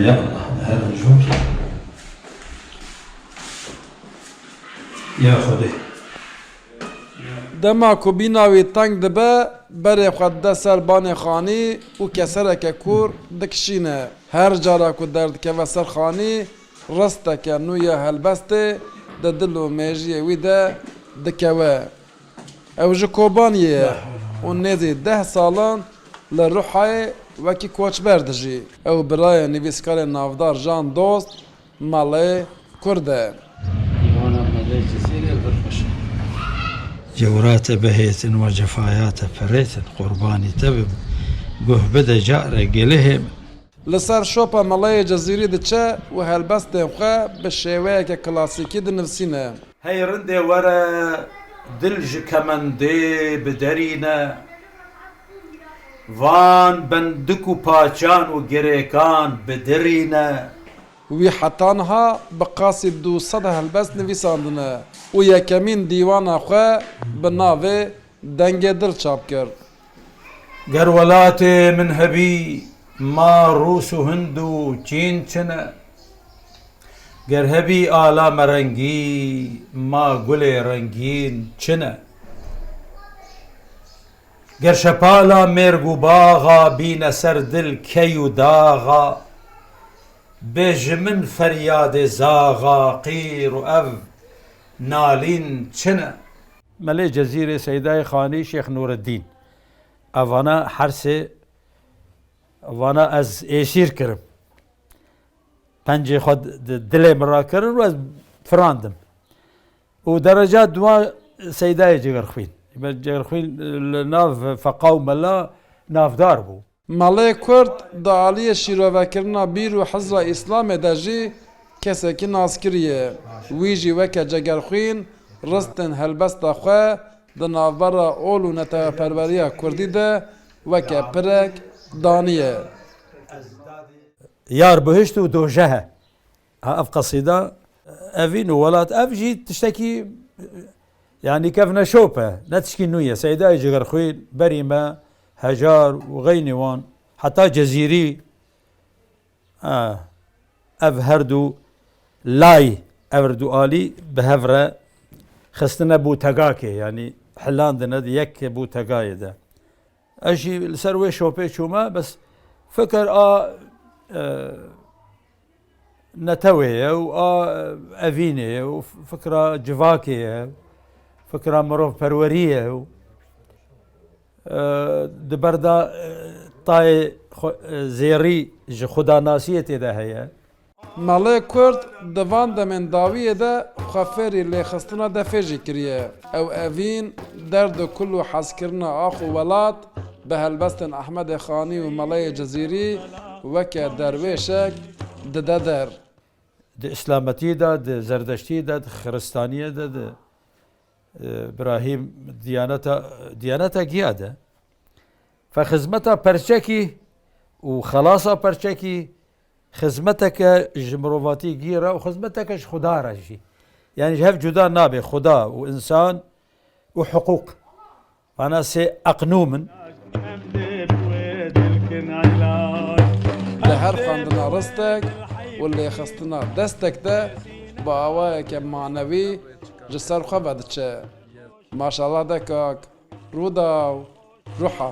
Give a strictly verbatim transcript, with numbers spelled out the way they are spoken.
Ya Allah, her jûr. Ya Xwedê. Dema ku bîna wî teng dibe, berê xwe dide ser banê xanî û kesereke kûr dikişîne. Her cara ku derdikeve ser xanî, risteke nû ya helbestê di dil û mêjiyê wî de dikewe. Ew ji Kobaniyê ye û nêzî deh salan li Ruhayê wekî koçber dijî. Ew birayê nivîskarê navdar Jan Dost, Malê Kurd e. Dîwana Malê Cizîrê li vir xweş e. Cewrate behêtin we cefayate perêtin, qurbanî te bim. Guh bide care gelihê min. Li ser şopa Maleyê Cizîrî diçe û helbestên xwe bi şêweyeke klasîkî dinivîsîne. Hey rindê were, dil ji kemendê biderîne. Van bendik û paçan û girêkan bidirîne. Wî heta niha bi qasî du sed helbest nivîsandine û yekemîn dîwana xwe bi navê Dengê Dil çap kir. Ger welatê min hebî, ma Rûs û Hind û Çîn çi ne? Ger hebî ala me rengî, ma gulê rengîn çi ne? Ger şepala mêrg û baxa bîne ser dil key û daxa, bê ji min feryadê zaxa qîr û ev nalîn çi ne? Melê Cezîrê, Seydayê Xanî, Şêx Nûreddîn. Evana her sê, vana ez êsîr kirim. Pencê xwe di, di dilê min re kirin û ez firandim. Û dereca dua Seydayê Cigirxwîn. Cigirxwîn li nav feqa û mela navdar bû. Malê Kurd di aliyê şîrovekirina bîr û hizra Îslamê de jî kesekî naskirî ye. Wî jî weke Cegerxwîn ristên helbesta xwe di navbera ol û neteweperweriya Kurdî de weke pirek daniye. Yar bihişt û dojeh e. Ha, ev qesîda, evîn û welat, ev jî tiştekî, yanî kevneşop e, ne tişkî nû ye. Seydayê Cigirxwîn, berî me, Hecar û xeynî wan, heta Cezîrî, ha, ev her du lay, ev du alî bi hev re xistine bûtegakê, yanî hilandine di yek bûtegayê de. Ez jî li ser wê şopê çûme, bes fikir a, e, netewê ye û a evînê ye û fikra civakê ye, fikra mirovperwerî ye û, e, di ber de, e, tayê xwe, e, zêrî ji xudanasiyê tê de heye. Malê Kurd di van demên dawiyê de xwe fêrî lêxistina defê jî kiriye. Ew evîn, derd û kul û hezkirina ax û welat bi helbestên Ehmedê Xanî û Maleyê Cizîrî weke derwêşek dide der. Di îslametiyê de, di zerdeştiyê de, di xiristaniyê de, di, e, Birahîm diyaneta, diyaneta giya de. Fe xizmeta perçekî û xelasa perçekî, xizmeteke ji mirovatî gî re û xizmeteke ji Xuda re jî. Yanî ji hev cuda nabe Xuda û însan û hiqûq. Vana sê eqnûm in. Li her xwendina ristek û lêxistina destek de bi awayeke manewî ji ser xwe vediçe. Maşallah de kak. Rûdaw, Ruha.